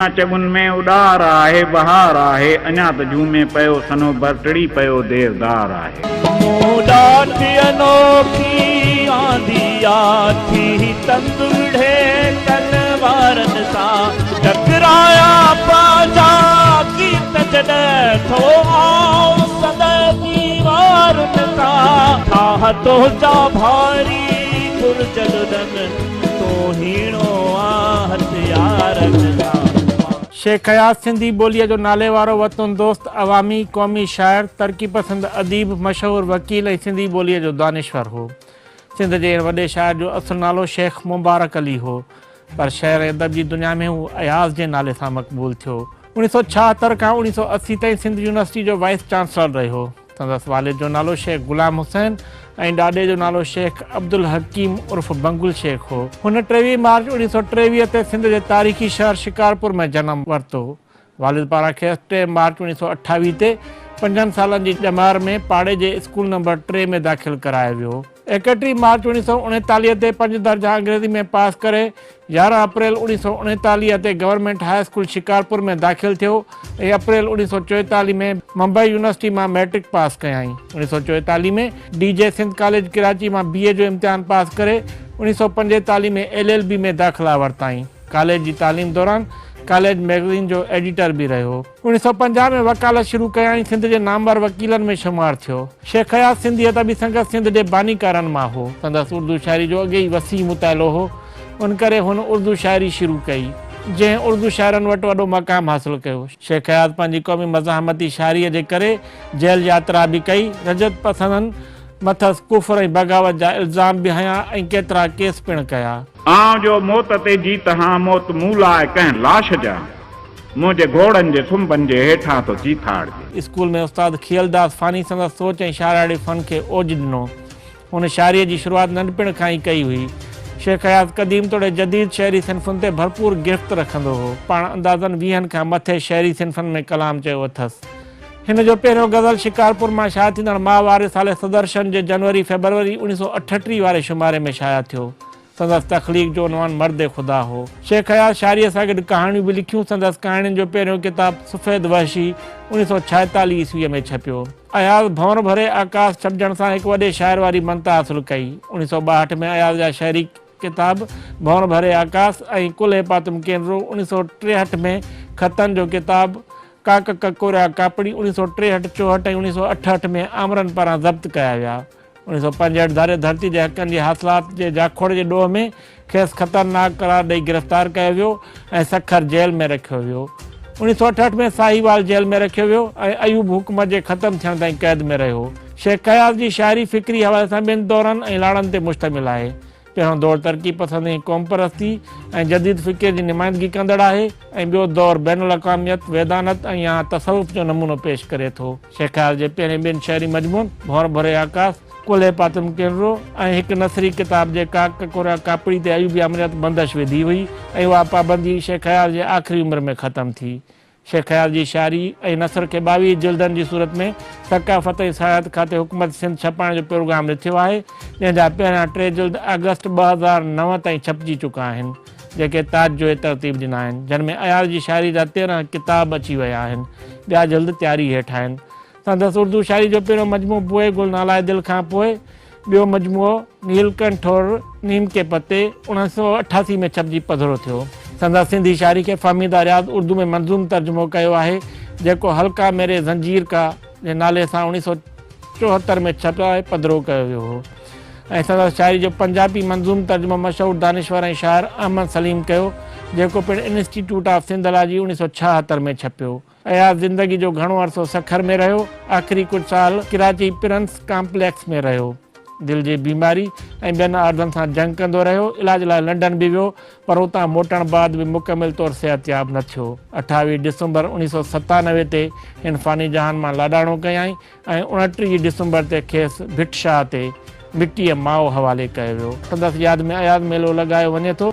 اڃا چڳن ۾ اڏار آهي، بهار آهي، اڃا ته جهومي پيو صنوبر، ٽڙي پيو ديودار آهي. مون ڏاٺ انوکي آندي آ، ٿي تند وڙهي تلوارن سان، ٽڪرايا پنهنجا گيت جڏهن ٿو آئون سندء ديوارن سان، ٺاهه تنهنجا ڀاري برج لڏن. تون هيڻو آن هٿيارن سان. شيخ اياز سنڌي ٻوليء جو ناليوارو وطن دوست، عوامي، قومي شاعر، ترقي پسند اديب، مشهور وڪيل ۽ سنڌي ٻوليء جو دانشور هو. سنڌ جي هن وڏي شاعر جو اصل نالو شيخ مبارڪ علي هو، پر شعر ۽ ادب جي دنيا ۾ هو اياز جي نالي سان مقبول ٿيو. 1976 کان 1980 تائين سنڌ يونيورسٽي جو وائيس چانسلر رهيو. سندس والد جو نالو شيخ غلام حسين ۽ ڏاڏي جو نالو شيخ عبدالحڪيم عرف بنگل شيخ هو. هن 23 مارچ 1923 تي سنڌ جي تاريخي شهر شڪارپور ۾ جنم ورتو. والد پاران کيس 3 مارچ 1928 تي پنجن سالن جي ڄمار ۾ پاڙي جي اسڪول نمبر 3 ۾ داخل ڪرايو ويو. 31 مارچ 1939 تي پنج درجا انگريزي ۾ پاس ڪري 11 اپريل 1939 تي گورنمينٽ هاء اسڪول شڪارپور ۾ داخل ٿيو ۽ اپريل 1944 ۾ ممبئي يونيورسٽي مان مئٽرڪ پاس ڪيائين. 1944 ۾ D J Sindh college Karachi مان بي اي جو امتحان پاس ڪري 1945 ۾ ايل ايل بي ۾ داخلا ورتائين. ڪاليج جي تعليم دوران ڪاليج مئگزين جو ايڊيٽر به رهيو. 1950 ۾ وڪالت شروع ڪيائين، سنڌ جي نامور وڪيلن ۾ شمار ٿيو. شيخ اياز سنڌي ادبي سنگت سنڌ جي بانيڪارن مان هو. سندس اردو شاعري جو اڳي ئي وسيع مطالعو هو، ان ڪري هن اردو شاعري شروع ڪئي، جنهن اردو شاعرن وٽ وڏو مقام حاصل ڪيو. شيخ اياز پنهنجي قومي مزاحمتي شاعريء جي ڪري جيل ياترا به ڪئي. رجعت پسندن مٿس ڪفر ۽ بغاوت جا الزام به هنيا ۽ ڪيترا ڪيس پڻ ڪيا. آئون جو موت تي جيت هان، موت مون لاء ڪنهن لاش جيان، منهنجي گهوڙن جي سنبن جي هيٺان ٿو چيٿاڙجي. اسڪول ۾ استاد کيئل داس فاني سندس سوچ ۽ شاعراڻي فن کي اوج ڏنو. هن شاعريء جي شروعات ننڍپڻ کان ئي ڪئي هئي. شيخ اياز قديم توڙي جديد شعري صنفن تي ڀرپور گرفت رکندو هو. پاڻ اندازن ويهن کان مٿي شعري صنفن ۾ ڪلام چيو اٿس. هن جو پهريون غزل شڪارپور مان شايع ٿيندڙ ماهوار رسالي سدرشن جي جنوري فيبروري 1938 واري شماري ۾ شايع ٿيو. سندس تخليق جو عنوان مرد خدا هو. شيخ اياز شاعريء سان گڏ ڪهاڻيون به لکيون. سندس ڪهاڻين جو پهريون ڪتاب سفيد وحشي 1946 عيسويء ۾ ڇپيو. اياز ڀنور ڀري آڪاس ڇپجڻ سان هڪ وڏي شاعر واري مڃتا حاصل ڪئي. 1962 ۾ اياز جا شعري ڪتاب ڀنور ڀري آڪاس ۽ ڪلهي پاتم ڪينرو، 1963 ۾ خطن جو ڪتاب ڪاڪ ڪڪوريا ڪاپڙي، 1963، 64 ۽ 1968 ۾ آمرن پاران ضبط ڪيا ويا. 1965 ڌاري ڌرتي جي حقن جي حاصلات جي جاکوڙ جي ڏوهه ۾ کيس خطرناڪ قرار ڏئي گرفتار ڪيو ويو ۽ سکر جيل ۾ رکيو ويو. 1968 ۾ ساهيوال جيل ۾ رکيو ويو ۽ ايوب حڪومت جي ختم ٿيڻ تائين قيد ۾ رهيو. شيخ اياز جي شاعري فڪري حوالي سان ٻن دورن ۽ لاڙن تي مشتمل آهي. پهريون دور ترقي پسندي ۽ قومپرستي ۽ جديد فڪر جي نمائندگي ڪندڙ آهي ۽ ٻيو دور بين الاقواميت، ويدانت ۽ يا تصوف جو نمونو پيش ڪري ٿو. شيخ اياز جي پهرين ٻن شعري مجموعن ڀونر ڀري آڪاس، ڪلهي پاتم ڪينرو ۽ هڪ نثري ڪتاب جي ڪاڪ ڪڪوريا ڪاپڙي تي ايوبي آمريت بندش وڌي هئي ۽ اها پابندي شيخ اياز جي آخري عمر ۾ ختم ٿي. شيخ اياز جي شاعري ۽ نثر کي 22 جلدن جي صورت ۾ ثقافت ۽ سياحت کاتي حڪومت سنڌ ڇپائڻ جو پروگرام رٿيو آهي، جنهن جا پهريان ٽي جلد آگسٽ 2009 تائين ڇپجي چڪا آهن، جيڪي تاج جويي ترتيب ڏنا آهن، جن ۾ اياز جي شاعري جا 13 ڪتاب اچي ويا آهن، ٻيا جلد تياري هيٺ آهن. سندس اردو شاعري جو پهريون مجموعو بوئي گل نالائي دل کان پوء ٻيو مجموعو نيل ڪنٺ اور نيم ڪي پتي 1988 ۾ ڇپجي پڌرو ٿيو. سندس سنڌي شاعري کي فهميده رياض اردو ۾ منظوم ترجمو ڪيو آهي، جيڪو حلقه ميري زنجير ڪا جي نالي سان 1974 ۾ ڇپائي پڌرو ڪيو ويو هو ۽ سندس شاعري جو پنجابي منظوم ترجمو مشهور دانشور ۽ شاعر احمد سليم ڪيو، جيڪو پڻ انسٽيٽيوٽ آف سنڌالاجي 1976 ۾ ڇپيو. اياز زندگي جو گهڻو عرصو سکر ۾ رهيو، آخري ڪجهه سال ڪراچي پرنس ڪامپليڪس ۾ رهيو. دل جي بيماري ۽ ٻين عارضن سان جنگ ڪندو رهيو، علاج لاء لنڊن به ويو پر اتان موٽڻ بعد به مڪمل طور صحتياب نه ٿيو. 28 ڊسمبر 1997 تي هن فاني جهان مان لاڏاڻو ڪيائين ۽ 29 ڊسمبر تي کيس ڀٽ شاهه تي مٽيء ماء حوالي ڪيو ويو. سندس ياد ۾ اياز ميلو لڳايو وڃي ٿو.